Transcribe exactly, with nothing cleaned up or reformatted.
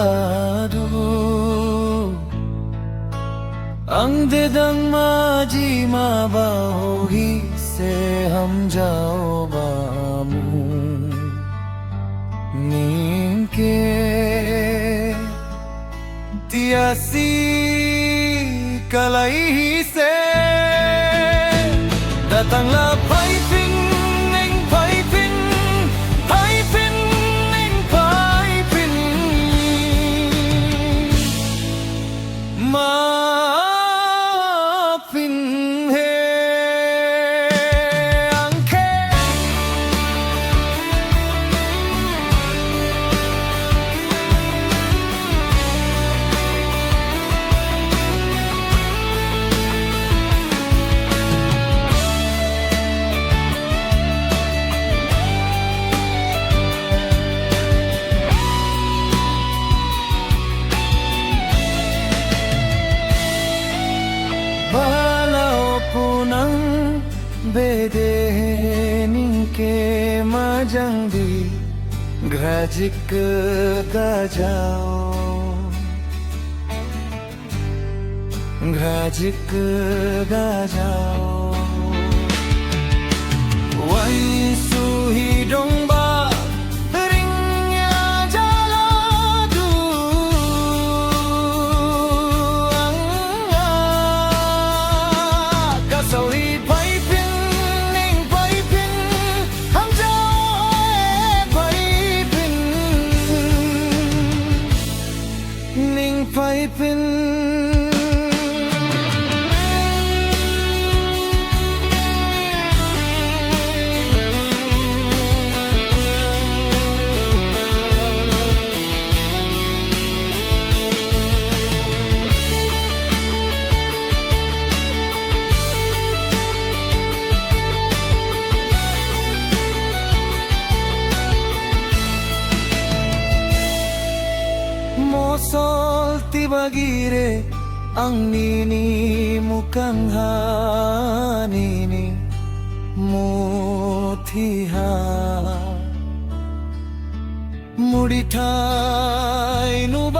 Aduh, ang dedang majima baohi se hamjao bamu. Ningke tiasi kalaihi se. Datanglah phaiphin, ning phaiphin, phaiphin, ning phaiphin. Maphin he angke. Bala o punang bede ningke majang di grajik ke gajao. Grajik ke gajao. Wan suhi dongba ringnya jaladu. Ang kasauhi phaiphin, ning phaiphin, hamjao e phaiphin. Ning phaiphin. Mosol tibagire ang nini mukang ha nini muthiha. Mudithai nu